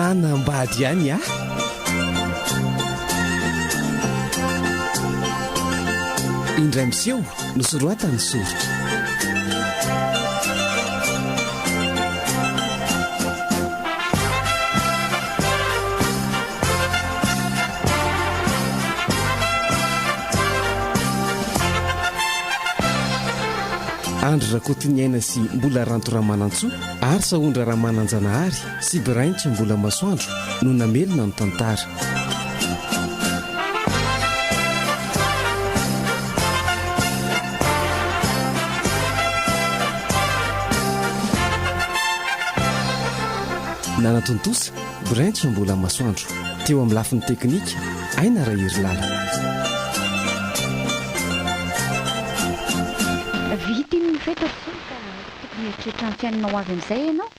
Hanambady ihany aho. Indray miseho nosoratan'i Soritra. Andry Rakotoniaina sy Mbola Ranto Ramanantsoa ary Sahondra Ramananjanahary sy Braintsy Mbola Masoandro no namelona ny tantara. Nanatontosa, Braintsy Mbola Masoandro. Teo amin'ny lafiny teknika, Aina Raherilala. Vita iny ny fety ry Solo ka tokony hieritreritra ny fiainana ho avy amin'izay ianao.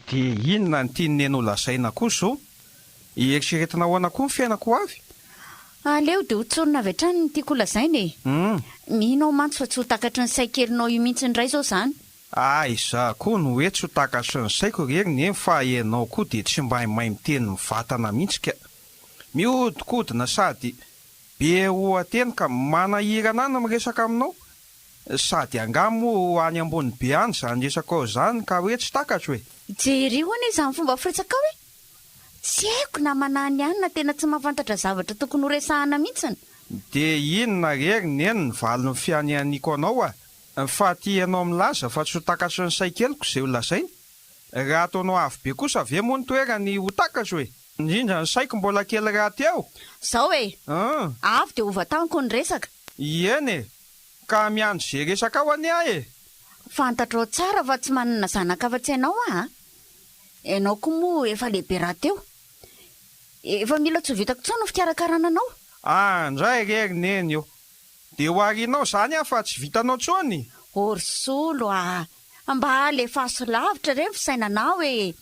Dia inona no tian'i Neny holazaina koa izao? Eritreretina ahoana koa ny fiainako ho avy? Aleo dia ho tsorina avy hatrany ny tiako holazaina e! Mino aho mantsy fa tsy ho takatry ny sain-kelinao io mihitsy indray izao izany. Aiza koa no hoe tsy ho takatry ny saiko ry ry Neny fa ianao koa dia tsy mba mahay miteny mivantana mihitsy ka! Mihodinkodina sady be oha-teny ka manahirana ahy ny miresaka aminao. Sady angaha moa any ambony be any izany resakao izany ka hoe tsy takatro e! Jereo anie izany fomba firesakao e! Tsy haiko na manahy ny any na tena tsy mahafantatra zavatra tokony ho resahana mihitsiny. Dia inona re ry Neny ny valin'ny fianianiako anao a! Fa aty ianao milaza fa tsy ho takatry ny saikeliko izay ho lazaina? Raha ataonao avo be kosa ve moa ny toerany ho takatro e! Indrindra ny saiko mbola kely rahateo! Zao e! Avy dia hovantaniko ny resaka. Ieny e! Ka miandry ze resaka ao anie aho e! Fantatrao tsara fa tsy manana zanaka afa-tsy ianao aho a! Ianao koa moa efa lehibe rahateo. Efa mila tsy ho vitako intsony ny fikarakarana anao. Andray re ry Neny ô! Dia ho arinao izany aho fa tsy vitanao intsony? O ry Solo a! Mba alefaso lavitra re ny fisainanao e!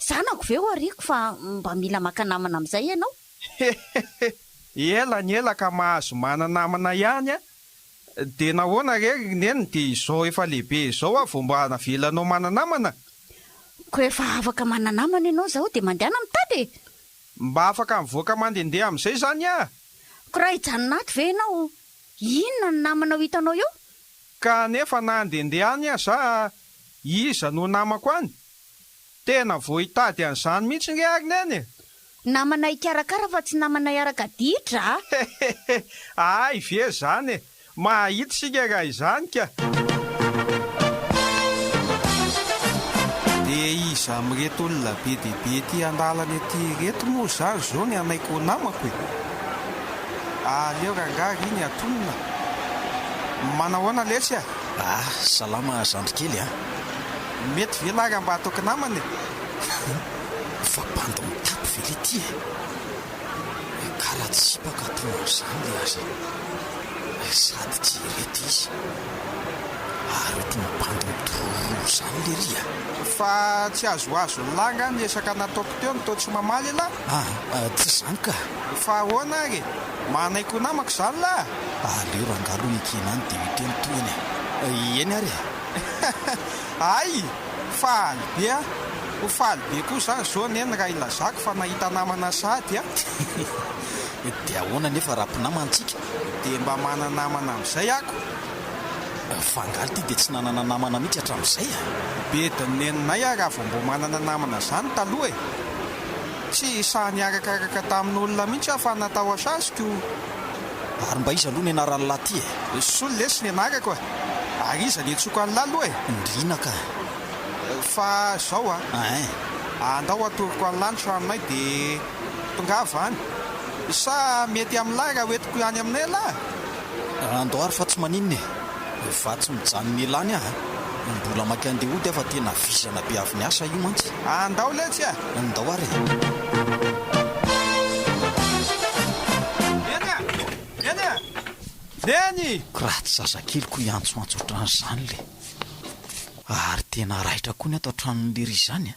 Zanako ve ho ariako fa mba mila maka namana amin'izay ianao? Hehehe! Ela ny ela ka mahazo mana-namana ihany an! Dia nahoana re ry Neny dia izao efa lehibe izao aho vao mba navelanao mana-namana? Koa efa afaka mana-namana ianao izao dia mandehana mitady e! Mba afaka mivoaka mandehandeha amin'izay izany aho? Koa raha hijanona ato ve ianao, inona ny namana ho hitanao eo? Ka nefa na handehandeha any aza iza no namako any? Tena vao hitady an'izany mihitsy nge ary Neny e! Namana hikarakara fa tsy namana hiaraka ditra a! Hehehe! Hay ve izany e! Mahita isika raha izany ka! Dia iza amin'ireto olona be dia be ety an-dalana ety ireto moa izany izao ny hanaiky ho namako e? Aleo rangahy ry ny atonona. Manahoana letsy a? Ah, salama zandry kely a! Mety ve lahy raha mba ataoko namana e? Fa bandy mitapy ve leity e? Karaha tsy sipa ka atao an'izany le aza sady tsy ireto izy ary ohatry ny bandy midorororo izany lery a! Fa tsy azoazon'lah angaha ny resaka nataoko teo no toa tsy mamaly elah? Ah, tsy izany ka! Fa ahoana ary e? Manaiky ho namako izany lah? Aleo rangaha aloha ekena any dia ho eo ny tohiny e! Eny ary e! Hay! Faly be aho! Ho faly be koa za zao neny raha ilazako fa nahita namana sahady a! Dia ahoana anefa raha mpinamana tsika? Dia mba mana-namana amin'izay ako! Fa angaha ity dia tsy nanana namana mihitsy hatramin'izay a? Bedin'ny neninay aho raha vao mbo manana namana zany taloha e! Tsy sahy niarakaraka tamin'olona mihitsy aho fa natahotra azy ko! Ary mba iza aloha ny anaran'lah ty e? Solo lesy ny anarako e! Ary iza ny iantsoako an'lah aloha e? Ndrina ka! Fa zao a! Ein! Andao atoroko an'lah ny tranonay de tongava any. Sa mety amin'lah raha hoentiko any aminay lah? Andao ary fa tsy maninona e! Fa tsy mijanona ela any aho a! Mbola maika andeha hody aho fa tena vizana be avy niasa io mantsy. Andao letsy a! Ndao ary e! Neny a! Neny a! Neny! Ko raha tsy zazakely ko hiantsoantso ohatran'izany le! Ary tena raitra koa ny ato an-tranon'i lery izany a!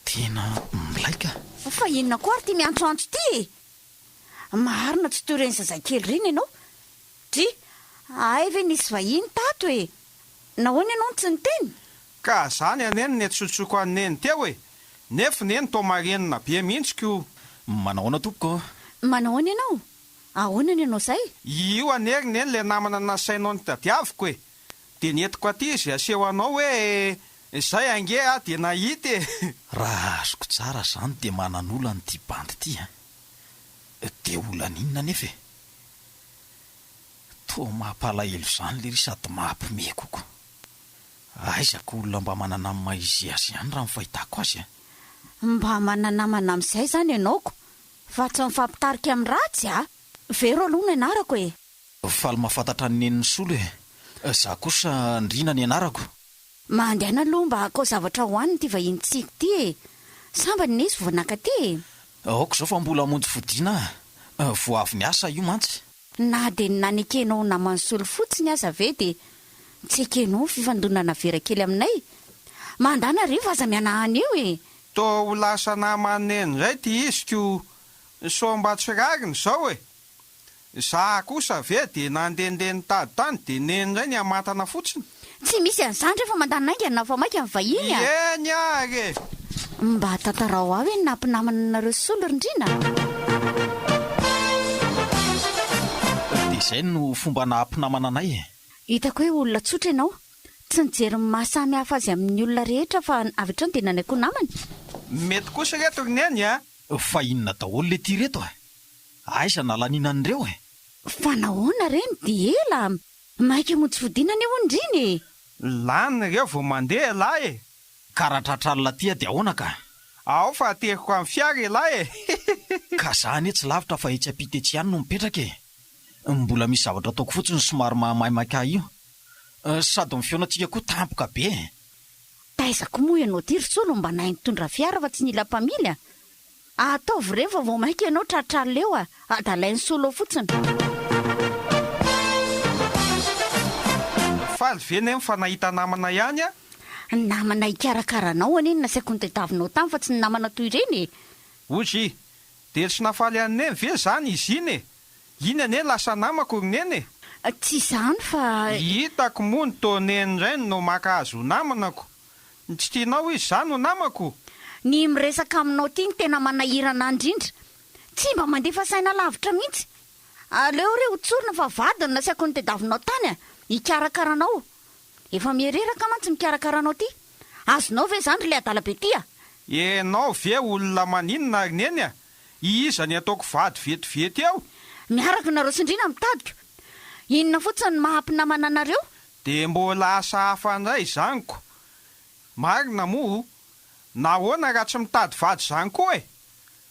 Tena milay ka! Fa inona koa ary ity miantsoantso ity e? Marina tsy toy ireny zazakely ireny ianao. Dry, hay ve nisy vahiny tato e? Nahoana ianao no tsy niteny? Ka zany anie no niantsoantsoako an'i Neny teo e! Nefa neny toa marenina be mihitsy ko. Manahoana tompoko ô? Manahoana ianao? Ahoana ny anao izay? Io anie ry neny ilay namana nasainao notadiaviko e! Dia nentiko aty izy haseho anao hoe izay ange aho dia nahita e! Raha azoko tsara izany dia manan'olana ity bandy ity an! Dia olana inona anefa e? Toa mampalahelo izany lery sady mampime koko. Aiza ko olona mba manana ny maha izy azy ihany raha ny fahitako azy a! Mba mana-namana amin'izay izany ianao ko! Fa tsy mifampitarika amin'ny ratsy a! Vero aloha ny anarako e! Faly mahafantatra an'i Neny Solo e! Za kosa Ndrina ny anarako. Mandehana aloha mba hakao zavatra hohanina ity vahinintsika ity e! Sambany anie izy vao naka aty e! Aoka izao fa mbola hamonjy fodiana aho, vao avy niasa io mantsy. Na dia ny nanekenao ho naman'i Solo fotsiny aza ve dia tsy ekenao ny fifandonana vera kely aminay? Mandàna re fa aza mihanahana eo e! Toa ho lasa naman'i Neny indray ity izy ko sao mba tsy rariny izao e! Za kosa ve dia nandehandeha nitady tany dia Neny indray ny hamantana fotsiny? Tsy misy an'izany re fa mandàna haingana fa maika ny vahiny a! Eny ary e! Mba tantarao ahy hoe ny nampinamana anareo Solo ry Ndrina a! Dia izay no fomba naha-mpinamana anay e! Hitako hoe olona tsotra ianao. Tsy nijery ny maha samy hafa azy amin'ny olona rehetra fa avy hatrany dia nanaiky ho namany. Mety kosa ireto ry Neny a! Fa inona daholo letia ireto e? Aiza nahalaniana an'ireo e? Fa nahoana re no dia ela? Maika hamonjy fodiana anie hono ndriny e! Lany ireo vao mandeha elah e! Ka raha tratra alina aty dia ahoana ka? Ao fa ateriko amin'ny fiara elah e! Ka za anie tsy lavitra fa etsy ampita etsy ihany no mipetraka e! Mbola misy zavatra ataoko fotsiny somary mahamaimaika ahy io. Sady ny fihaonantsika koa tampoka be e! Taiza koa moa ianao ity ry Solo mba nahay nitondra fiara fa tsy nila mpamily a! Ataovy re fa vao mainka ianao tratra leo a! Adalain'i Solo fotsiny. Faly ve neny fa nahita namana ihany a? Namana hikarakara anao anie no nasaiko notadiavinao tany fa tsy ny namana toy ireny e! Ozy, dia tsy nafaly an'i Neny ve izany izy iny e? Iny anie lasa namako ry Neny e! Tsy izany fa. Hitako moa ny toa Neny indray no maka azy ho namana ko! Tsy tianao izy za no namako? Ny miresaka aminao ity no tena manahirana ahy indrindra. Tsy mba mandefa saina lavitra mihitsy. Aleo re ho tsorina fa vady no nasaiko notediavinao tany a! Hikarakara anao. Efa miha-reraka mantsy mikarakara anao ity. Azonao ve izany ry le adala be ity a! Enao ve olona maninona ry neny a! Iza ny ataoko vady vetivety eo? Miaraka nareo sy ndry na mitadiko. Inona fotsiny no maha mpinamana anareo? Dia mbola asa hafa indray izany ko! Marina moa o! Nahoana raha tsy mitady vady izany koa e!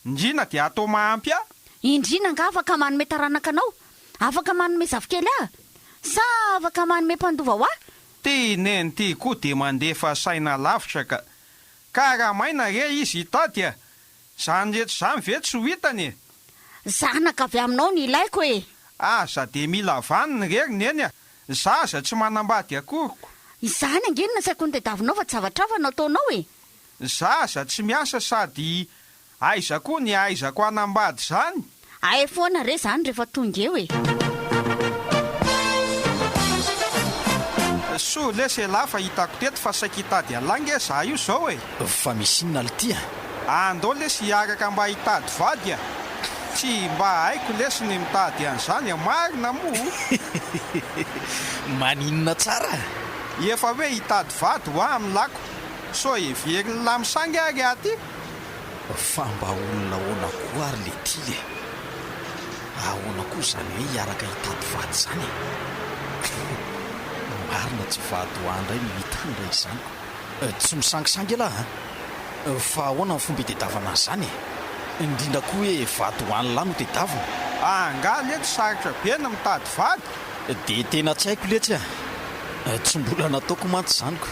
Ndrina dia atao mahampy ahy? Indrina angaha afaka manome taranaka anao? Afaka manome zafikely ahy? Sa afaka manome mpandova ho ahy? Ty neny ty koa dia mandefa saina lavitra ka! Ka raha maina re izy hitady a! Zany rehetra izany ve tsy ho hitany e! Zanaka avy aminao no ilaiko e! Aza dia mila vaniny re ry Neny a! Za aza tsy manambady akoriko. Izany ange no nasaiko notadiavinao fa tsy zavatra hafa no ataonao e! Za aza tsy miasa sady aiza koa ny ahaizako hanambady izany? Hay foana re izany rehefa tonga eo e! Soa lesy elah fa hitako teto fa saika hitady anlah nge za io zao e! Fa misy inona lty a? Andao lesy hiaraka mba hitady vady a! Tsy mba haiko lesy ny mitady an'izany a! Marina moa o! Maninona tsara? Efa hoe hitady vady hoa amin'ny lako, sao heverin'lah misangy ary aty? Fa mba olona ahoana koa ary le tily e? Ahoana koa izany hoe hiaraka hitady vady izany e? Marina tsy vady ho ahy indray no hitany raha izany ko. Tsy misangisangy elah a! Fa ahoana ny fomba itedavana an'izany e? Indrindra koa hoe vady ho an'lah no tedavina. Angaha letsy sarotra be ny mitady vady? Dia tena tsy haiko letsy a! Tsy mbola nataoko mantsy izany ko.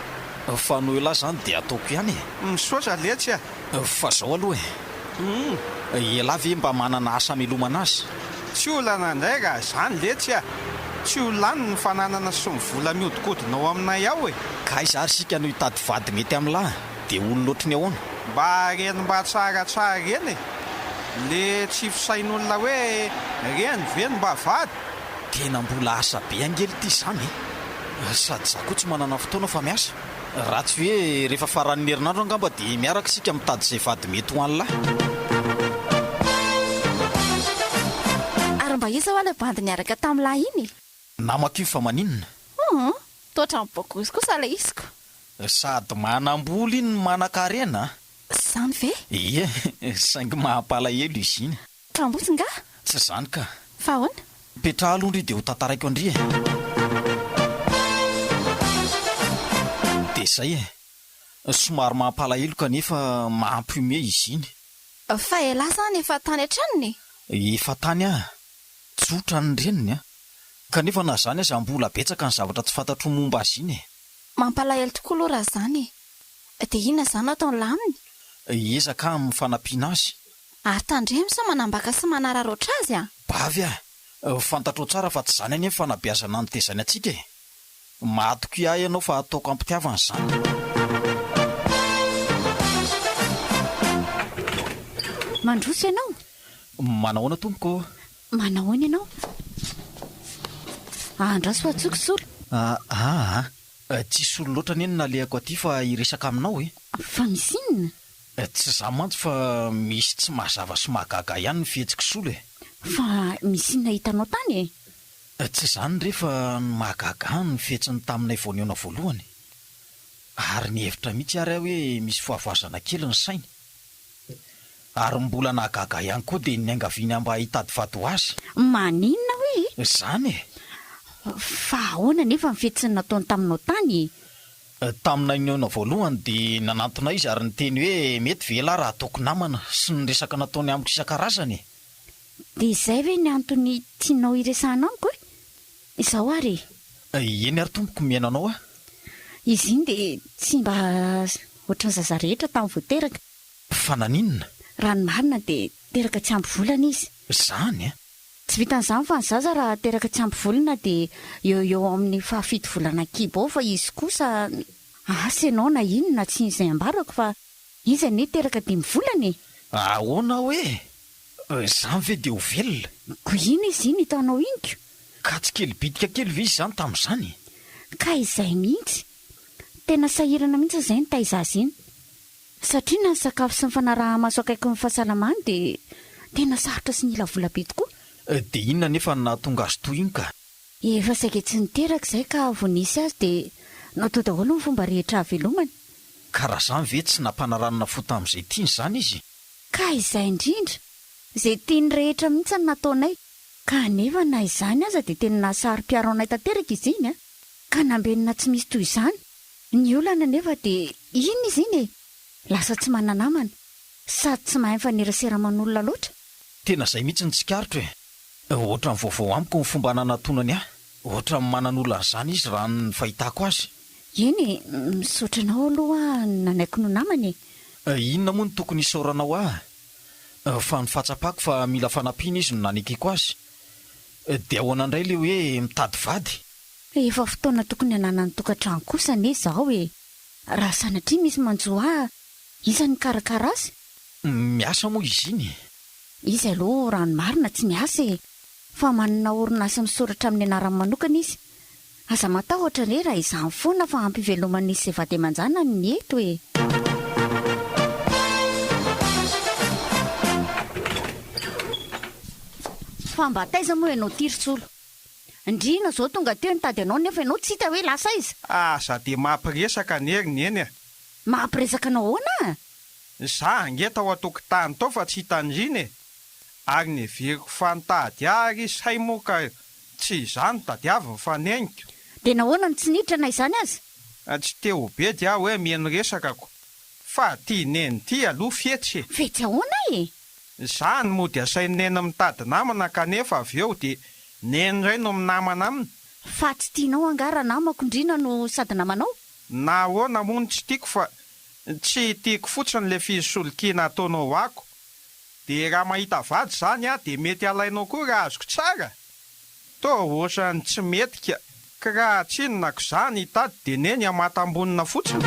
Fa noho elah izany dia ataoko ihany e! Misaotra letsy a! Fa zao aloha e! Humm! Elah ve mba manana asa amelomana azy? Tsy olana indray raha izany letsy a! Tsy ho lany ny fananana sy ny vola mihodinkodina ao aminay ao e! Ka aiza ary isika no hitady vady mety amin'lah? Dia olona ohatry ny ahoana? Mba reny mba tsaratsara reny e! Le tsy fisain'olona hoe reny ve no mba vady? Tena mbola asa be ange lty izany e! Sady za koa tsy manana fotoana fa miasa. Raha tsy hoe rehefa faran'ny herinandro angamba dia miaraka isika mitady izay vady mety ho an'lah. Ary mba iza hoa ilay bandy niaraka tamin'lah iny e? Namako io fa maninona? Hum, toa ohatran'ny bogosy kosa ilay iziko. Sady manam-bola iny no manan-karena a! Izany ve? Ie, saingy mampalahelo izy iny. Kamboty nga? Tsy izany ka. Fa ahoana? Mipetraha aloha ndry dia ho tantaraiko an-dry e! Dia izay e! Somary mampalahelo kanefa mampihomehy izy iny. Fa elah izany efa tany an-tranony e? Efa tany aho. Tsotra ny reniny an! Kanefa na izany aza mbola betsaka ny zavatra tsy fantatro momba azy iny e! Mampalahelo tokoa aloha raha izany e! Dia inona izany no ataon'lah aminy? Hiezaka aho amin'ny fanampiana azy. Ary tandremo sao manambaka sy manararaotra azy an! Bavy a! Fantatrao tsara fa tsy izany anie ny fanabeazana nitezainy antsika e! Matokia ahy ianao fa hataoko am-pitiavana izany. Mandroso ianao? Manahoana tompoko ô? Manahoana ianao? Andraso antsoiko Solo. Aa! Tsy Solo loatra anie no nalehako aty fa hiresaka aminao e! Fa misy inona? Tsy izaho mantsy fa misy tsy mazava sy mahagaga ahy ihany ny fihetsik'i Solo e! Fa misy inona hitanao tany e? Tsy izany re fa ny mahagaga ahy ny fihetsiny taminay vao nihaona voalohany. Ary nihevitra mihitsy ary aho hoe misy fahavoazana kely ny sainy. Ary ny mbola nahagaga ahy ihany koa dia ny niangaviany ahy mba hitady vady ho azy. Maninona hoe? Izany e! Fa ahoana anefa ny fihetsiny nataony taminao tany e? Taminay nihaona voalohany dia nanantona izy ary niteny hoe mety ve elah raha ataoko namana sy ny resaka nataony amiko isan-karazany e! Dia izay ve ny antony tianao hiresahana amiko e? Izao ary e! Eny ary tompoko mihaino anao aho. Izy iny dia tsy mba ohatran'ny zaza rehetra tamin'ny vao teraka. Fa naninona? Raha ny marina dia teraka tsy ampy volana izy. Izany? Tsy vitan'izany fa ny zaza raha teraka tsy ampy volana dia eo eo amin'ny fahafito volana an-kibo ao fa izy kosa asa ianao na inona tsy izay ambarako fa izy anie teraka dimy volana e! Ahoana hoe? Izany ve dia ho velona? Ko ina izy iny hitanao iny ko? Ka tsy kely bitika kely ve izy izany tamin'izany? Ka izay mihitsy! Tena sahirana mihitsy izay nitaiza azy iny. Satria na ny sakafo sy ny fanaraha-maso akaiky ny fahasalamany dia tena sarotra sy nila vola be tokoa. Dia inona anefa no nahatonga azy toy iny ka? Efa saika tsy niteraka izay ka vao nisy azy dia natao daholo ny fomba rehetra hahavelomany. Ka raha izany ve tsy nampanaranana fo tamin'izay tiany izany izy? Ka izay indrindra! Izay tiany rehetra mihitsy no nataonay. Ka anefa na izany aza dia tena nahasaro-piaro anay tanteraka izy iny a! Ka nambenina tsy misy toy izany. Ny olana anefa dia iny izy iny e! Lasa tsy mana-namana, sady tsy mahay mifanerasera aman'olona loatra. Tena izay mihitsy no tsikaritro e! Ohatran'ny vaovao amiko ny fomba nanatonany ahy. Ohatran'ny manan'olana izany izy raha ny fahitako azy. Eny e, misaotra anao aloha aho nanaiky no namana e! Inona moa no tokony hisaoranao ahy? Fa ny fahatsapako fa mila fanampiana izy no nanekeko azy. Dia ahoana indray ilay hoe mitady vady? Efa fotoana tokony hananany tokantrano kosa anie izao e! Raha sanatria misy manjo ahy, iza no hikarakara azy? Miasa moa izy iny e? Izy aloha raha ny marina tsy miasa e! Fa manana orinasa misoratra amin'ny anarany manokana izy. Aza matahotra re raha izany foana fa ampy hiveloman'izy sy vady aman-janany ny eto e! Fa mba taiza moa ianao ity ry Solo? Ndriana zao tonga teo nitady anao nefa ianao tsy hita hoe lasa aiza? Aza dia mampiresaka anie ry Neny a! Mampiresaka anao ahoana? Za ange tao an-tokotany tao fa tsy hita Ndriana e! Ary neveriko fa nitady ahy ary izy hay moa ka tsy izaho no tadiaviny fa neniko. Dia nahoana no tsy niditra na izany aza? Tsy te ho bedy aho hoe miheno resaka ko! Fa ty Neny ty aloha fetsy e! Fetsy ahoana e? Za no mody asain'i Neny mitady namana kanefa avy eo dia Neny indray no minamana aminy. Fa tsy tianao angaha raha namako Ndrina no sady namanao? Nahoana moa no tsy tiako fa tsy tiako fotsiny le fisolokiana ataonao ako. Dia raha mahita vady zany aho dia mety alainao koa raha azoko tsara? Toa ohatran'ny tsy mety ka. Ka raha tsinona ko zany hitady de neny hamatam-bonona fotsiny.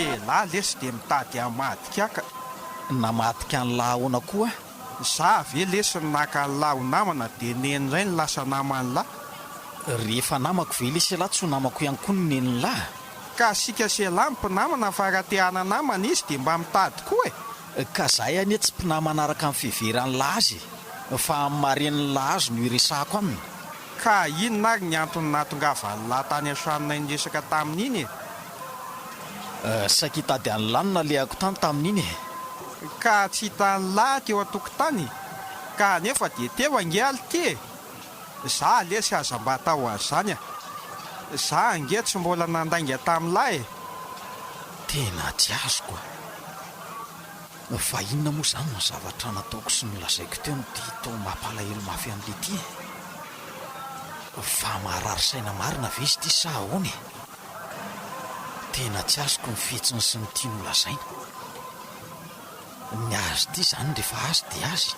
Elah lesy de mitady hamadika ka. Namadika an'lah ahoana koa? Za ve lesy no naka an'lah ho namana dia neny indray no lasa naman'lah? Rehefa namako ve lesy elah tsy ho namako ihany koa ny nenin'lah? Ka asika sy elah mpinamana fa raha te hana-namana izy dia mba mitady koa e! Ka zahay anie tsy mpinamana araka ny fiheveran'lah azy e! Fa amin'ny maha renin'lah azy no iresahako aminy. Ka inona ary ny antony nahatongavan'lah tany an-tranonay niresaka tamin'iny e? Saika hitady an'lah no nalehako tany tamin'iny e! Ka tsy hitan'lah teo an-tokotany? Ka anefa dia teo ange aly ty e! Za lesy aza mba atao an'izany a! Za ange tsy mbola nandainga tamin'lah e! Tena tsy azoko a! Fa inona moa izany no zavatra nataoko sy nolazaiko teo no dia toa mampalahelo mafy an'i Letty e? Fa marary saina marina ve izy ity sa ahoana e? Tena tsy azoko ny fihetsiny sy ny tiany holazaina. Ny azy ity izany rehefa azy dia azy.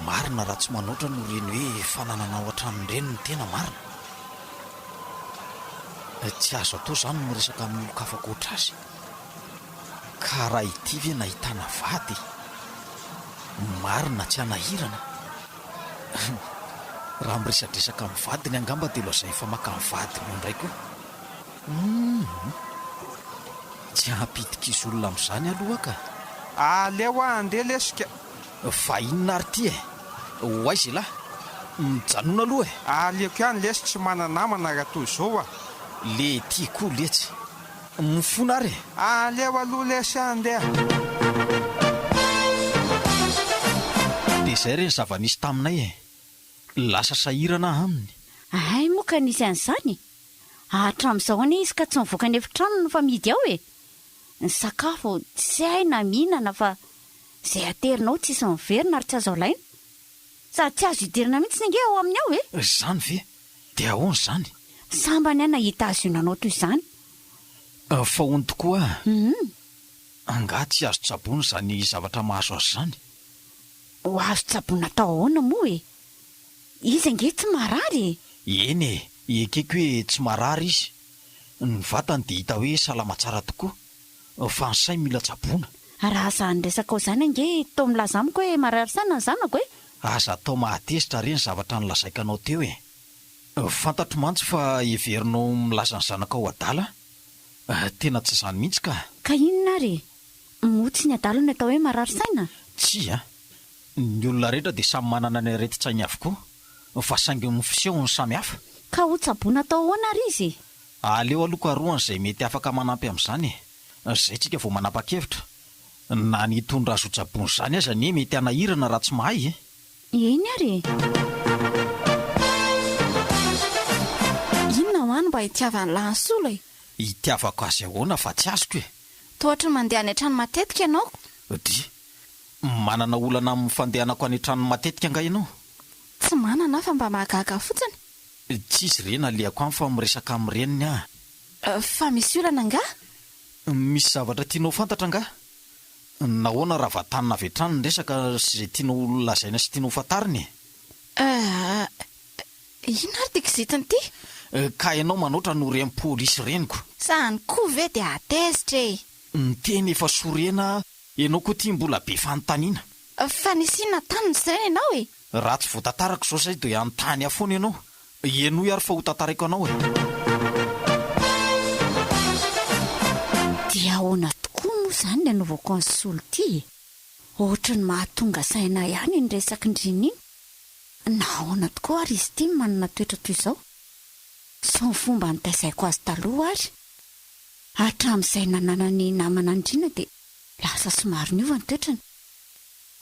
Marina raha tsy manaotra no ireny hoe fananana ao an-trano ireny no tena marina. Tsy azo atao izany ny miresaka amin'ny olon-kafa ankoatra azy. Ka raha ity ve nahitana vady? Marina tsy hanahirana? Raha miresadresaka amin'ny vadiny angamba dia lazainy fa maka ny vadiny eo indray koa. Humm. Tsy hampidi-kizo olona amin'izany aloha aho ka. Aleo aho handeha lesy ka. Fa inona ary ity e? Ho aiza elah? Mijanona aloha e! Aleoko ihany lesy tsy mana-namana raha toy izao ah. Le ty koa letsy. Mifona ary e! Aleo aloha lesy handeha. Dia izay re ny zava-nisy taminay e! Lasa sahirana aho aminy. Hay moa ka nisy an'izany e! Hatramin'izao anie izy ka tsy mivoaka ny efitranony fa mihidy ao e! Ny sakafo tsy hay na mihinana fa izay aterina ao tsisy miverina ary tsy azo alaina. Sady tsy azo idirana mihitsy ange ao aminy ao e! Izany ve? Dia ahoana izany? Sambany aho nahita azy io nanao toy izany. Fa hono tokoa, angaha tsy azo tsaboina izany zavatra mahazo azy izany? Ho azo tsaboina atao ahoana moa e? Izy ange tsy marary e! Eny e, ekeko hoe tsy marary izy. Ny vatany dia hita hoe salama tsara tokoa. Fa ny sainy mila tsaboina. Raha izany resakao izany ange toa milaza amiko hoe marary saina ny zanako e! Aza atao mahatezitra re ny zavatra nolazaiko anao teo e! Fantatro mantsy fa heverinao milaza ny zanakao adala aho. Tena tsy izany mihitsy ka! Ka inona ary e? Moa tsy ny adala no atao hoe marary saina? Tsia. Ny olona rehetra dia samy manana ny aretin-tsainy avokoa, fa saingy ny fisehony samy hafa. Ka ho tsaboina atao ahoana ary izy e? Aleo aloha karohana izay mety afaka manampy amin'izany e! Izay tsika vao manapa-kevitra. Na ny hitondra azy ho tsaboina izany aza anie mety hanahirana raha tsy mahay e! Eny ary e! Inona hoa no mba itiavan'lah an'i Solo e? Itiavako azy ahoana fa tsy azoko e! Toa ohatry ny mandeha any an-trano matetika ianao. Dry, manana olana amin'ny fandehanako any an-trano matetika angaha ianao? Tsy manana aho fa mba mahagaga fotsiny. Tsy izy re nalehako any fa miresaka amin'ny reniny aho. Fa misy olana angaha? Misy zavatra tianao fantatra angaha? Nahoana raha vantanina avy hatrany ny resaka sy izay tianao ho lazaina sy tianao ho fantarina e? Euh, inona ary ity kizitina ity? Ka ianao manaotra no reny polisy reniko. Zany koa ve dia hahatezitra e! Ny tena efa sorena ianao koa ity mbola be fanontaniana. Fa nisy inona tany ny sirena ianao e? Raha tsy voatantarako izao izay dia hanontany ahy foana ianao. Henoy ary fa ho tantaraiko anao e! Dia ahoana tokoa moa izany ny anaovako an'i Solo ity e? Ohatry ny mahatonga saina ahy ihany iny resak'i Ndrina iny. Na ahoana tokoa ary izy ity no manana toetra toy izao? Sao ny fomba nitaizaiko azy taloha ary? Hatramin'izay nananany namana Ndrina dia lasa somary niova ny toetrany.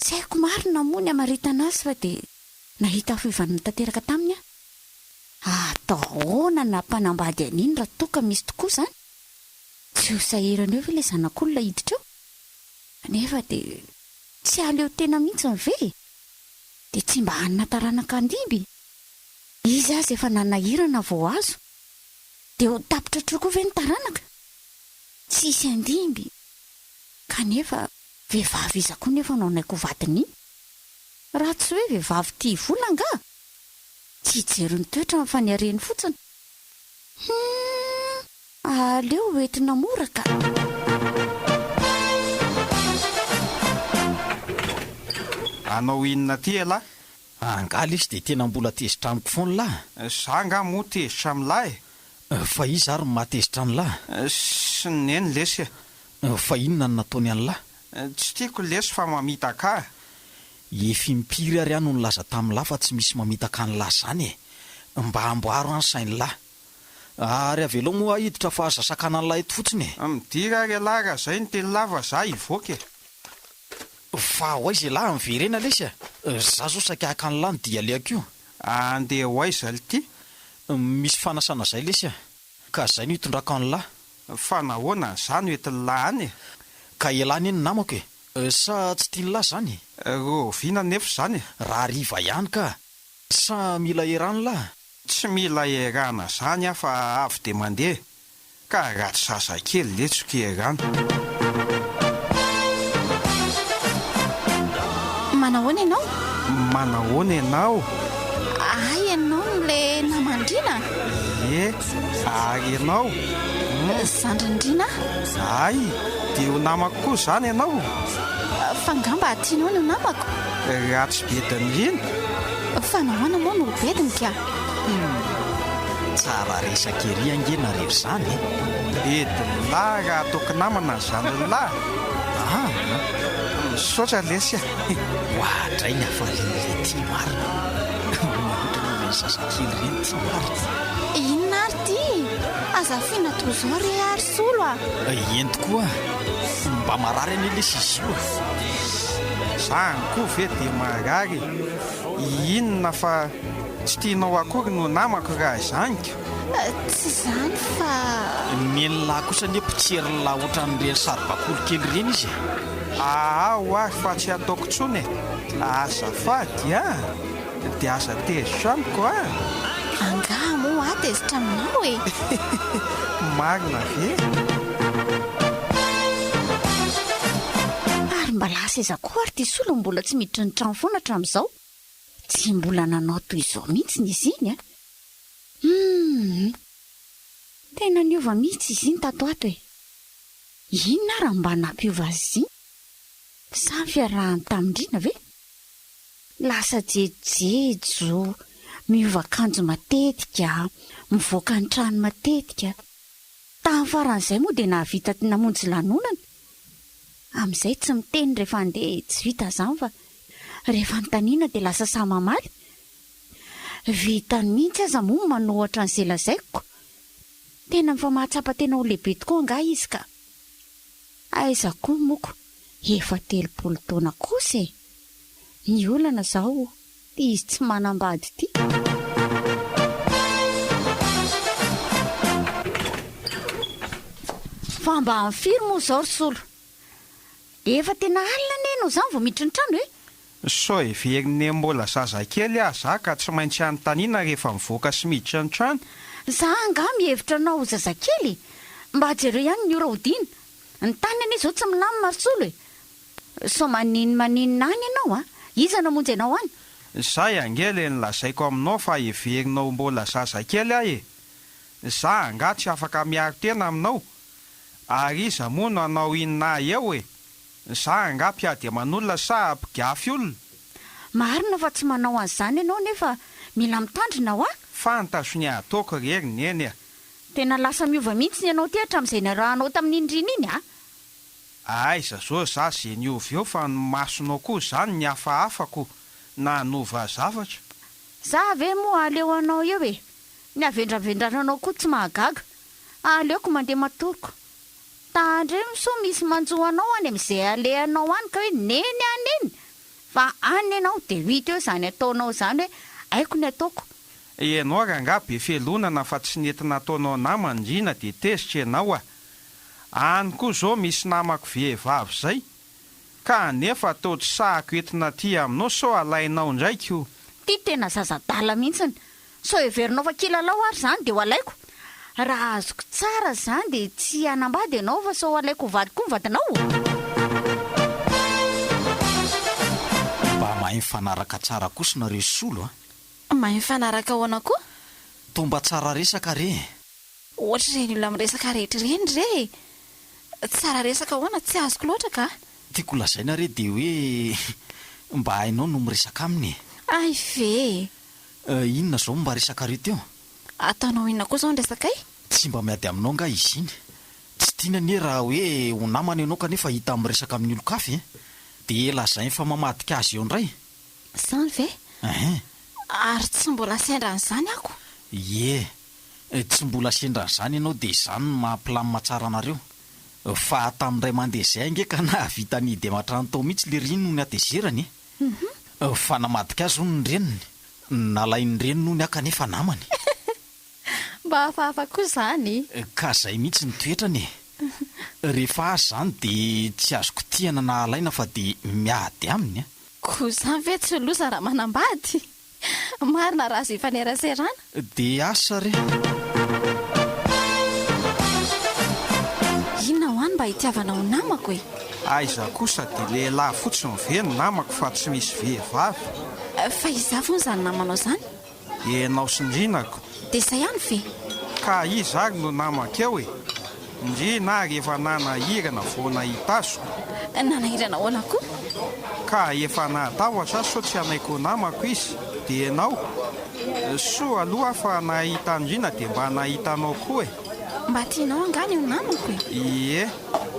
Tsy haiko marina moa ny hamaritana azy fa dia nahita fiovanana tanteraka taminy aho. Atao ahoana na mpanambady an'iny raha toa ka misy tokoa izany? Tsy ho sahirana eo ve ilay zanak'olona hiditra eo? Nefa dia tsy hahaleo tena mihitsy ve e? Dia tsy mba hanana taranaka handimby? Izy aza efa nanahirana vao azo. Dia ho tapitra hatreo koa ve ny taranaka? Tsy hisy handimby. Kanefa vehivavy iza koa nefa no hanaiky ho vadin'iny? Raha tsy hoe vehivavy tia vola angaha? Tsy hijery ny toetrany fa ny hareny fotsiny. Humm! Aleo hoentina mora ka! Hanao inona aty ialahy? Angaha lesy dia tena mbola tezitra amiko foana lah? Za angaha moa tezitra amin'lah e? Fa iza ary no mahatezitra an'lah? Sy neny lesy e! Fa inona no nataony an'lah? Tsy tiako lesy fa mamitaka ahy. Efa impiry ary aho no nilaza tamin'lah fa tsy misy mamitaka an'lah zany e! Mba amboaro an sain'lah. Ary avelao moa aho hiditra fa aza sakanan'lah eto fotsiny e! Midira ary ialahy raha zay ny teny lava za hivoaka e! Fa ho aiza ialahy miverena lesy a! Za zao saika haka an'lah ny dia alehako io. Andeha ho aiza lty? Misy fanasana zay lesy a! Ka zay no hitondrako an'lah. Fa nahoana za no entin'lah any e? Ka ialahy anie no namako e! Sa tsy tian'lah zany? Rahoviana anefa izany e? Rahariva ihany ka! Sa mila eran'lah? Tsy mila erana zany aho fa avy de mandeha ka ratsy zazakely letsy ko erana. Manahoana ianao? Manahoana ianao? Hay ianao no le naman-dRina? Ie, ary ianao? Zandrin-dRina aho. Hay, dia ho namako koa izany ianao? Fa angamba tianao ny ho namako? Ratsy bedin'i Rina? Fa nahoana moa no ho bediny ka? Humm, tsara resaka ery ange nareo izany e! Bedin'i lahy raha ataoko namana ny zandrin'i lahy? Aa! Misaotra lesy a! Oadray ny hafalian'ilay tia marina! Manotra aloha ireny zazakely ireny ity marina! Inona ary ity? Aza afina toy izao re ary Solo a! Eny tokoa! Mba marary anie lesy izy io e! Zany koa ve dia marary e! Inona fa tsy tianao akory no namako raha izany ko! Tsy izany fa. Nen'lah kosa anie mpitserin'lah ohatran'ireny saribakoly kely ireny izy e! Aa ho ahy fa tsy ataoko intsony e! Azafady a! Dia aza tezitra amiko a! Angaha moa aho tezitra aminao e! Marina ve? Ary mba lasa aiza koa ary ity Solo mbola tsy miditra ny trano foana hatramin'izao? Tsy mbola nanao toy izao mihitsy izy iny a! Humm! Tena niova mihitsy izy iny tato ato e! Inona ary no mba nampiova azy iny? Sa ny fiarahany tamin-dRina ve? Lasa jejojejo, miova akanjo matetika, mivoaka ny trano matetika. Tamin'ny faran'izay moa dia nahavita namonjy lanonana. Amin'izay tsy miteny rehefa handeha tsy vita izany fa rehefa anontaniana dia lasa sahy mamaly. Vitany mihitsy aza moa ny manohatra an'izay lazaiko. Tena efa mahatsapa tena ho lehibe tokoa angaha izy ka. Aiza koa moko efa 30 taona kosa e! Ny olana zao izy tsy manambady ity. Fa mba amin'ny firy moa izao ry Solo? Efa tena alina anie ianao izany vao miditra ny trano e! Sao heverin'i Neny mbola zazakely aho za ka tsy maintsy anontaniana rehefa mivoaka sy miditra ny trano? Za angaha mihevitra anao ho zazakely? Mba jereo ihany ny ora hodiana. Ny tany anie izao tsy milamina ry Solo e! Sao maninomaninona any ianao a! Iza no hamonjy anao any? Zay ange le nolazaiko aminao fa heverinao ho mbola zazakely aho e! Za angaha tsy afaka miaro tena aminao? Ary iza moa no hanao inona ahy eo e? Za angaha mpiady aman'olona sa mpigafy olona? Marina fa tsy manao an'izany ianao nefa mila mitandrina hoa! Fantatro ny ataoko re ry Neny a! Tena lasa miova mihitsy ny anao ity hatramin'izay niarahanao tamin'iny Rina iny a! Aiza zao za ze niova eo fa ny masonao koa zany ny hafahafa ko nanova zavatra. Za ve moa aleo anao eo e! Ny havendravendrananao koa tsy mahagaga. Aleoko mandeha matory ko. Tandremo sao misy manjo anao any amin'izay alehanao any ka hoe neny ah neny! Fa any ianao dia ho hita eo izany ataonao izany hoe haiko ny ataoko. Ianao rangaha be fialonana fa tsy nety nataonao namana ndrina dia tezitra ianao ah! Any koa zao misy namako vehivavy zay ka anefa atao tsy sahako entina aty aminao sao alainao ndray ko. Ty tena zaza adala mihitsiny. Sao heverinao fa kilalao ary izany dia ho alaiko? Raha azoko tsara izany dia tsy hanambady ianao fa sao alaiko ho vady koa ny vadinao? Mba mahay mifanaraka tsara kosa nareo solo a! Mahay mifanaraka ahoana koa? Toa mba tsara resaka re e! Ohatr'ireny olona miresaka rehetra ireny re e! Tsara resaka ahoana tsy azoko loatra ka! Tiako lazaina re dia hoe. Mba hainao no miresaka aminy e. Hay ve e! Inona izao no mba resakareo teo? Ataonao inona koa izao ny resakay? Tsy mba miady aminao angaha izy iny? Tsy tiany anie raha hoe ho namana ianao kanefa hita miresaka amin'ny olon-kafa e! Dia lazainy fa mamadika azy eo indray. Izany ve? Ehe. Ary tsy mbola sendra an'izany ako? Ie. Tsy mbola sendra an'izany ianao dia izany no maha mpilamina tsara anareo. Fa tamin'ny indray mandeha izay ange ka nahavita nihidy aman-trano tao mihitsy lery iny noho ny hatezerany e! Fa namadika azy hono ny reniny. Nalain'ny reniny hono aho kanefa namany. Mba hafahafa koa izany. Ka izay mihitsy ny toetrany e! Rehefa azy izany dia tsy azo kitihana na alaina fa dia miady aminy an! Koa izany ve tsy loza raha manambady? Marina raha azo ifaneraserana. Dia asa re! Inona ho any mba hitiavanao ny namako e? Aiza kosa dia lehilahy fotsiny ve ny namako fa tsy misy vehivavy? Fa iza avy hono izany namanao izany? Ianao sy Ndrinako. Dia izay ihany ve? Ka iza ary no namako eo e? Ndrina ary efa nanahirana vao nahita azy ko. Nanahirana ahoana koa? Ka efa nahatahotra aho sao tsy hanaiky ho namako izy. Dia ianao? Soa aloha aho fa nahita an-dRina dia mba nahita anao koa e. Mba tianao angaha ny ho namako e? Ie.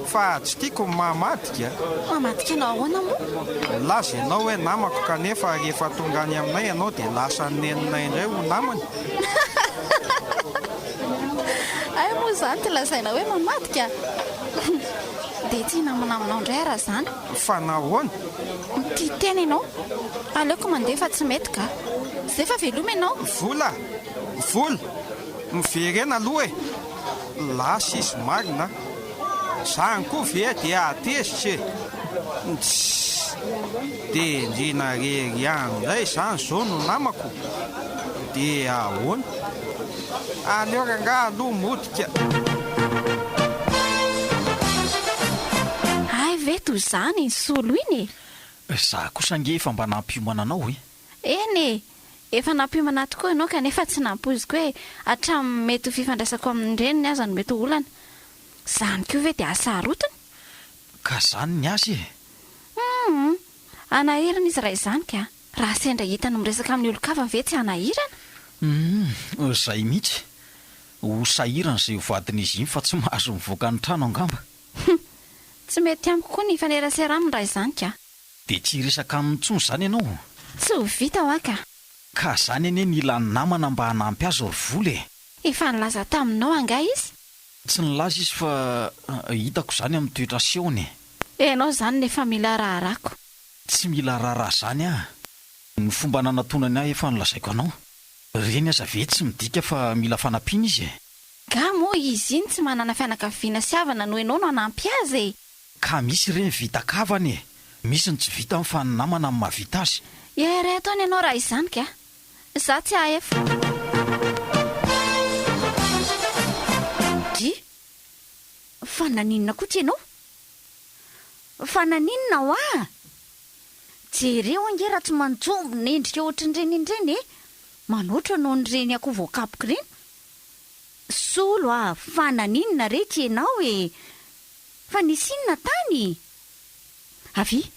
Fa tsy tiako ny mahamadika. Mamadika anao ahoana moa? Milaza ianao hoe namako kanefa rehefa tonga any aminay ianao dia lasa neninay indray ho namany. Hay moa izany ty lazaina hoe mamadika? Dia tsy hinamana aminao indray aho raha izany. Fa nahoana? Tia tena ianao. Aleoko mandeha fa tsy mety ka. Zay fa veloma ianao. Vola! Vola! Miverena aloha e! Lasa izy marina a! Zany koa ve dia hahatezitra e! Tssy! Dia ndrina rery ihany indray izany izao no namako? Dia ahoana? Aleo rangahy aloha mody ka! Hay ve toy izany iny solo iny e! Za kosa ange efa mba nampiomana anao e! Eny e! Efa nampiomana ahy tokoa ianao kanefa tsy nampoiziko hoe hatramin'ny mety ho fifandraisako amin'ny reniny aza no mety ho olana. Izany koa ve dia hasarotiny? Ka izany ny azy e! Humm! Hanahirana izy raha izany ka! Raha sendra hitany miresaka amin'ny olon-kafa ve tsy hanahirana? Humm! Izay mihitsy! Ho sahirana izay ho vadin'izy iny fa tsy mahazo mivoaka ny trano angamba. Humm! Tsy mety amiko koa ny hifanerasera aminy raha izany ka! Dia tsy hiresaka aminy intsony izany ianao? Tsy ho vita hoa ka! Ka izany anie ny ilany namana mba hanampy azy ry vola e! Efa nilaza taminao angaha izy? Tsy nilaza izy fa hitako izany amin'ny toetra asehony e! Ianao izany no efa mila raharahako. Tsy mila raharaha izany aho. Ny fomba nanatonany ahy efa nolazaiko anao. Ireny aza ve tsy midika fa mila fanampiana izy e? Nga moa izy iny tsy manana fianakaviana sy havana noho ianao no hanampy azy e! Ka misy ireny vita kavana e! Misy ny tsy vitany fa ny namana no mahavita azy. Ireto any ianao raha izany ka! Za tsy hahefa. Dry! Fa naninona koa ty ianao? Fa naninona hoa? Jereo ange raha tsy manjombona endrika ohatran'ireny ireny e! Manoatra noho ireny akoho voakapoka ireny. Solo a! Fa naninona re ty ianao e? Fa nisy inona tany? Avia,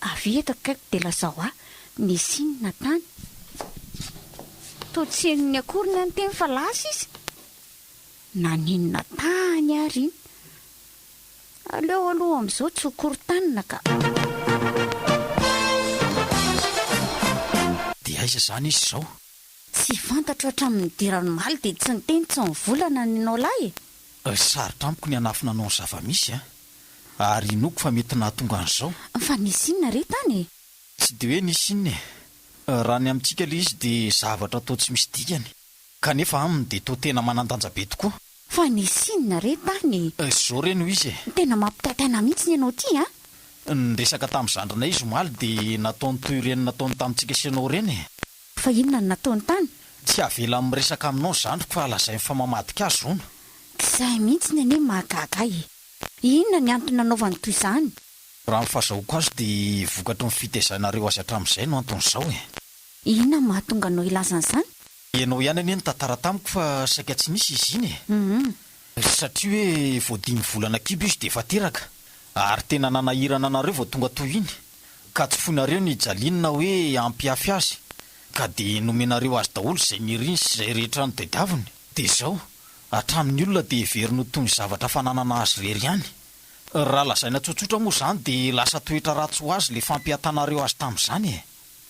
avia eto akaikiko dia lazao ahy, nisy inona tany? Toa tsy henony akory ny niteny fa lasa izy. Naninona tany ary iny? Aleo aloha amin'izao tsy ho korontanina ka. Dia aiza izany izy izao? Tsy fantatro hatramin'ny nidirany omaly dia tsy niteny tsy nivolana ny anao lahy e! Sarotra amiko ny hanafina anao ny zava-misy a! Ary inoako fa mety nahatonga an'izao. Fa nisy inona re tany e? Tsy dia hoe nisy inona e! Raha ny amintsika ilay izy dia zavatra toa tsy misy dikany. Kanefa aminy dia toa tena manan-danja be tokoa. Fa nisy inona re tany e? Izao re no izy e! Tena mampitaitaina mihitsy ny anao ity a! Niresaka tamin'ny zandrinay izy omaly dia nataony toy ireny nataony tamintsika sy ianao ireny e! Fa inona no nataony tany? Tsy avelany miresaka aminao ny zandriko fa lazainy fa mamadika azy hono. K'izay mihitsy ny anie mahagaga ahy e! Inona ny antony nanaovany toy izany? Raha ny fahazahoako azy dia vokatry ny fitaizanareo azy hatramin'izay no anton'izao e! Inona no mahatonga anao hilaza an'izany? Ianao ihany anie nitantara tamiko fa saika tsy nisy izy iny e! Satria hoe vao dimy volana kibo izy dia efa teraka. Ary tena nanahirana anareo vao tonga toy iny. Ka tsy foinareo ny hijaliany na hoe hampihafy azy. Ka dia nomenareo azy daholo izay niriny sy izay rehetra notadiaviny. Dia izao, hatramin'ny olona dia heveriny ho toy ny zavatra fananana azy irery ihany. Raha lazaina tsotsotra moa izany dia lasa toetra ratsy ho azy ilay fampihatanareo azy tamin'izany e!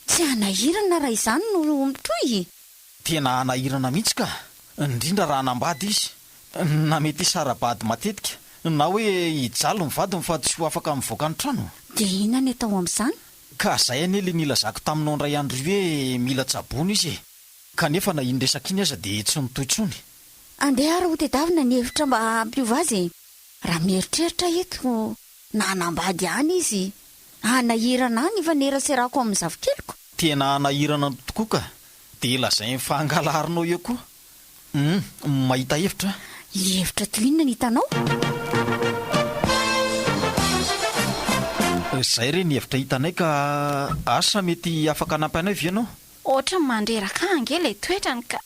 Tsy hanahirana raha izany no mitohy e! Tena hanahirana mihitsy ka! Indrindra raha hanambady izy, na mety hisara-bady matetika, na hoe hijaly ny vadiny fa tsy ho afaka mivoaka ny trano. Dia inona ny atao amin'izany? Ka zay anie le nilazako taminao indray andro io hoe mila tsaboina izy e! Kanefa na iny resaka iny aza dia tsy nitohy intsony. Andeha ary hotedavina ny hevitra mba hampiova azy e! Raha mieritreritra eto na hanambady any izy, hanahirana ahy ny hifaneraserako amin'ny zafikeliko. Tena hanahirana tokoa ka! Dia lazainy fa hangalarinao eo koa. Humm, mahita hevitra aho. Hevitra toy inona ny hitanao? Izay re ny hevitra hitanay ka asa mety afaka hanampy anay ve ianao? Ohatran'ny mandreraka ahy ange ilay toetrany ka.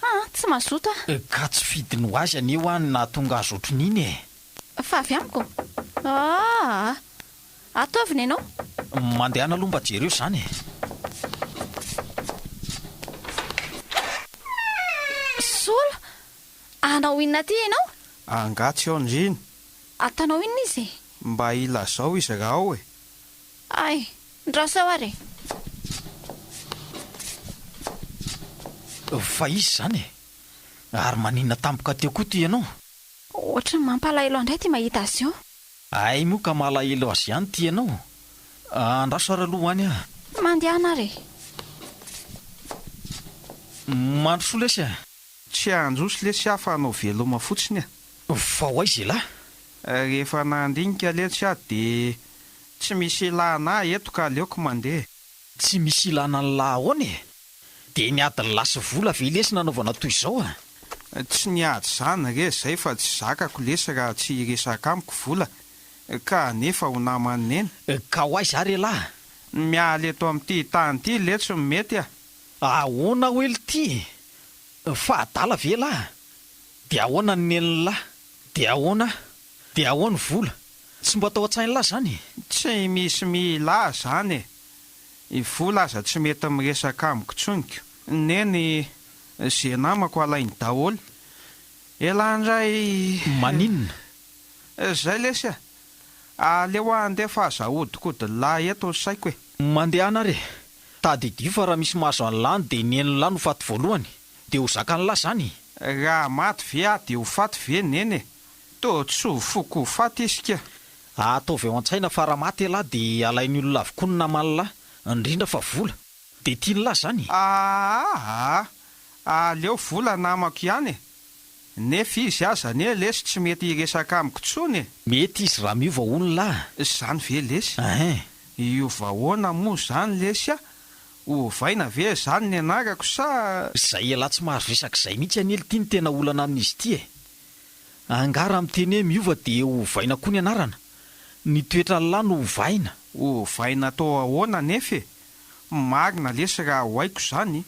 Aa, tsy mazoto aho. Ka tsy fidiny ho azy anie hoa ny nahatonga azy ohatrin'iny e! Fa avy amiko? Aa! Ataovy ny anao. Mandehana aloha mba jereo izany e! Solo, hanao inona aty ianao? Angaha tsy ao ndriny? Ataonao inona izy e? Mba ilazao izy raha ao e! Hay, ndraso eo ary e! Fa iza izany e? Ary maninona tampoka teo koa ity ianao? Ohatry ny mampalahelo ahy indray ity mahita azy io. Hay moa ka malahelo azy ihany ity ianao? Andraso ary aloha ho any aho. Mandehana ary e! Mandrosoa lesy a! Tsy handroso lesy aho fa hanao veloma fotsiny a! Fa ho aiza elah? Rehefa nandinika letsy aho dia tsy misy ilana ahy eto ka aleoko mandeha. Tsy misy ilana an'lah ahoana e? Dia ny adin'lah sy vola ve lesy nanaovana toy izao a? Tsy niady izany re zay fa tsy zakako lesy raha tsy hiresaka amiko vola ka anefa ho naman'i neny. Ka ho aiza ary elah? Ny miala eto amin'ity tany ity letsy no mety a! Ahoana hoe lty? Fa adala ve elah? Dia ahoana ny nenin'lah? Dia ahoana? Dia ahoan vola? Tsy mba tao an-tsain'lah zany e? Tsy misy mila ahy zany e! I vola aza tsy mety miresaka amiko tsony ko! Neny ze namako alainy daholo! Elah ndray. Maninona? Zay lesy a! Aleo aho handeha fa aza ahodikodin'lah eto ny saiko e! Mandehana ary e! Tadidio fa raha misy mahazo an'lah any dia nenin'lah no faty voalohany! Dia ho zakan'lah zany? Raha maty ve aho dia ho faty ve neny e? Toa tsy ho foko ho faty izy ka. Ataovy ao an-tsaina fa raha maty ialahy dia alain'ny olona avokoa ny naman'lah, indrindra fa vola. Dia tian'lah zany? Aa! Aleo vola namako ihany e! Nefa izy aza anie lesy tsy mety hiresaka amiko tsony e! Mety izy raha miova hono lah. Zany ve lesy? Ein! Hiova ahoana moa zany lesy a? Ovaina ve zany ny anarako sa. Zay ialahy tsy mahazo resaka izay mihitsy anie lty no tena olana amin'izy ity e! Angaha raha miteny hoe miova dia ovaina koa ny anarana? Ny toetran'lah no ovaina. Ovaina atao ahoana anefa e? Marina lesy raha ho haiko izany.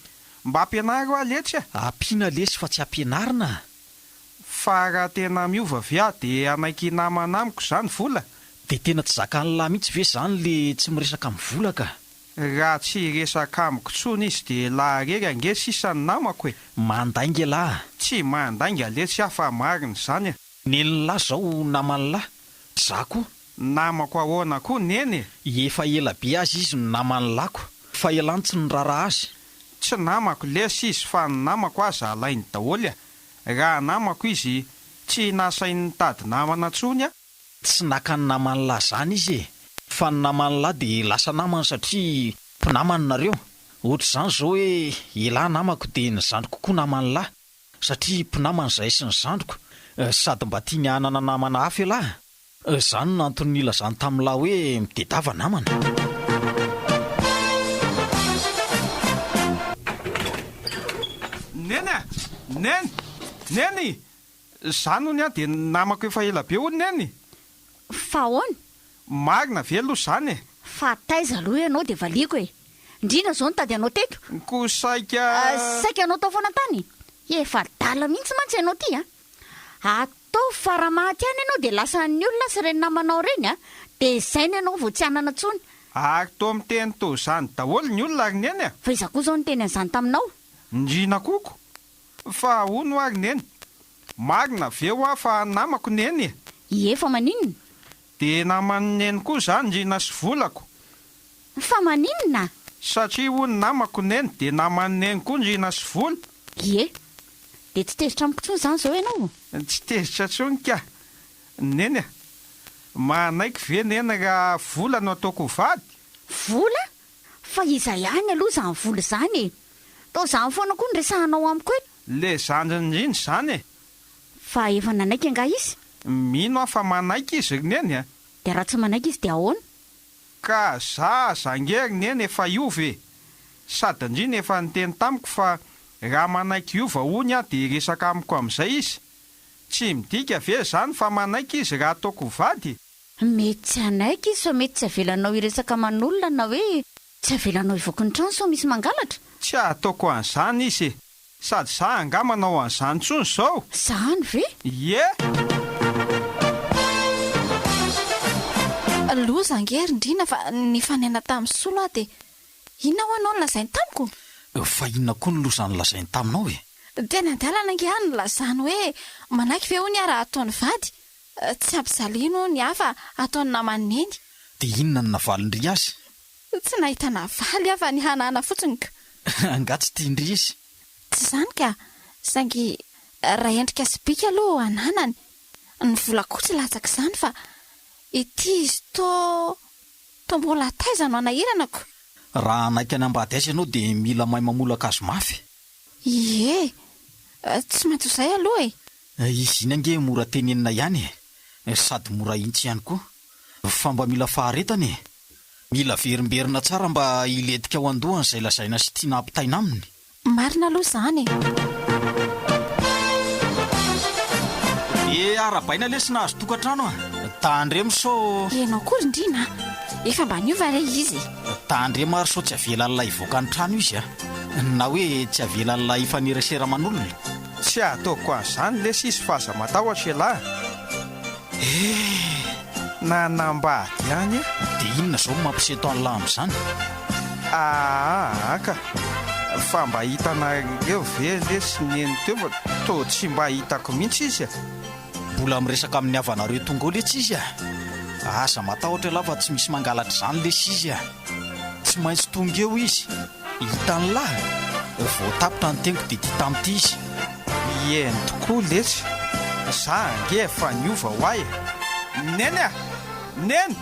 Mba ampianaro aho letsy a! Ampiana lesy fa tsy ampianarina a! Fa raha tena miova ve aho dia hanaiky hinamana amiko izany vola? Dia tena tsy zakan'lah mihitsy ve izany le tsy miresaka amin'ny vola ka? Raha tsy hiresaka amiko tsony izy dia elah irery ange sisa ny namako e! Mandainga elah a! Tsy mandainga letsy aho fa marina izany a! Nenin'lah zao naman'lah, za koa. Namako ahoana koa neny e? Efa ela be aza izy no naman'lako, fa elah no tsy niraharaha azy. Tsy namako lesy izy fa ny namako aza alainy daholo a! Raha namako izy tsy nasainy nitady namana tsony a! Tsy naka ny naman'lah zany izy e! Fa ny naman'lah dia lasa namany satria mpinamana nareo. Ohatr'izany zao hoe elah namako dia ny zandriko koa naman'lah satria mpinamana izahay sy ny zandriko sady mba tiany hanana namana hafa elah. Izany no antony nilazany tamin'lah hoe mitedava namana. Neny a! Neny! Neny! Zany hono an dia namako efa ela be hono neny? Fa ahoana? Marina ve aloha zany e? Fa taiza aloha ianao dia valiako e! Ndrindra zao nitady anao teto? Ko saika. Saika anao tao foana tany? Efa adala mihitsy mantsy ianao ty a! Ataovy fa raha maty any ianao dia lasan'ny olona sy ireny namanao ireny a! Dia izay ny anao vao tsy hanana intsony. Ary toa miteny toa izany daholo ny olona ry Neny a! Fa iza koa izao niteny an'izany taminao? Ndrina koko! Fa hono hoa ry Neny, marina ve hoa fa namako Neny e? Ie, fa maninona? Dia naman'i Neny koa za Ndrina sy Volako. Fa maninona? Satria hono namako Neny dia naman'i Neny koa Ndrina sy Vola. Ie. Dia tsy tezitra amiko intsony izany izao ianao? Tsy tezitra intsony ka. Neny a! Manaiky ve Neny raha Vola no ataoko ho vady? Vola? Fa iza ihany aloha izany Vola izany e? Toa izany foana koa no resahanao amiko eto. Le zandriny Ndrina izany e! Fa efa nanaiky angaha izy? Mino aho fa manaiky izy ry Neny a! Dia raha tsy manaiky izy dia ahoana? Ka za aza ange ry Neny efa hiova e! Sady ndrina efa niteny tamiko fa raha manaiky hiova hono aho dia hiresaka amiko amin'izay izy. Tsy midika ve izany fa manaiky izy raha ataoko ho vady? Mety tsy hanaiky izy fa mety tsy avelanao hiresaka aman'olona na hoe tsy avelanao hivoaka ny trano sao misy mangalatra. Tsy ataoko an'izany izy e! Sady za angaha manao an'izany intsony izao? Zany ve? Ie! Loza ange ry Ndrina fa nifanena tamin'i Solo aho dia inona ho'a no nolazainy tamiko? Fa inona koa no loza nolazainy taminao e? Teny an-dalana ange aho nilazany hoe manaiky ve hono aho raha ataony vady? Tsy ampijaliany hono aho fa ataony naman'i Neny. Dia inona no navalin-dry azy? Tsy nahita navaly aho fa nihanahana fotsiny ka. Angaha tsy tian-dry izy? Tsy izany ka! Saingy raha endrika sy bika aloha ananany, ny vola koa tsy latsaka izany fa ity izy toa toa mbola taiza no anahiranako. Raha hanaiky hanambady azy ianao dia mila mahay mamolaka azy mafy. Ie! Tsy maintsy ho izay aloha e! Izy iny ange mora tenenina ihany e! Sady mora ahitsy ihany koa. Fa mba mila faharetana e! Mila averimberina tsara mba hilentika ao an-dohany izay lazaina sy tiana hampitaina aminy. Marina aloha izany e! Dia arahabaina lesy nahazo tokantrano a! Tandremo sao. Ianao koa ry Ndrina a! Efa mba niova re izy e! Tandremo ary sao tsy avelan'ilay hivoaka ny trano izy a! Na hoe tsy avelan'ilay hifanerasera aman'olona. Tsy ataoko an'izany lesy izy fa aza matahotra elah. Eh! Nanambady ihany eh! Dia inona izao no mampisento an'lah amin'izany? Aa ka! Fa mba hitanareo ve lesy neny teo fa toa tsy mba hitako mihitsy izy e! Mbola miresaka amin'ny havanareo tonga ao letsy izy a! Aza matahotra ialahy fa tsy misy mangalatra izany lesy izy a! Tsy maintsy tonga eo izy, hitan'lah! Vao tapitra ny teniko dia ity tamin'ity izy. Eny tokoa letsy, za ange efa niova hoa e! Neny a! Neny!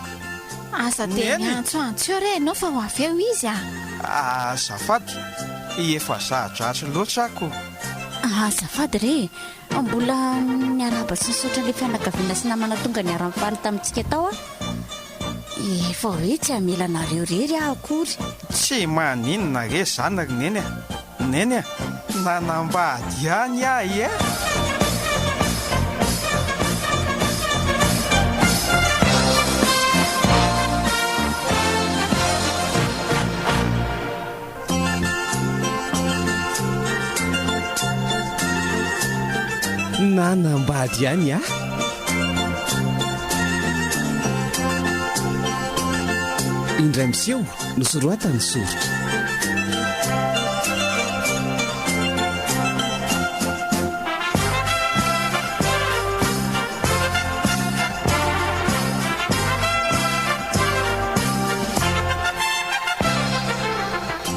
Aza dia Neny! miantsoantso eo re ianao fa ho avy eo izy a! Azafady, efa za-dratsy loatra aho ko. Azafady re e! Mbola niarahaba sy nisaotra ilay fianakaviana sy namana tonga niara-nifaly tamintsika tao aho. Efa hoe tsy hamela anareo irery aho akory. Tsy maninona re izany ry Neny a! Neny a! Nanambady ihany aho e! Nanambady ihany aho. Indray miseho nosoratany soritra.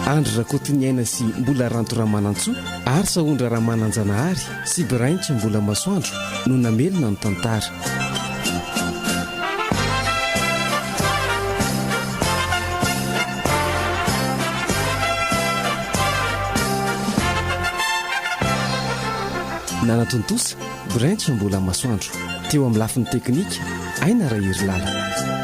Andry Rakotoniaina sy Mbola Ranto Ramanantsoa ary Sahondra Ramananjanahary sy Braintsy Mbola Masoandro no namelona ny tantara. Nanatontosa, Braintsy Mbola Masoandro. Teo amin'ny lafiny teknika, Aina Raherilala.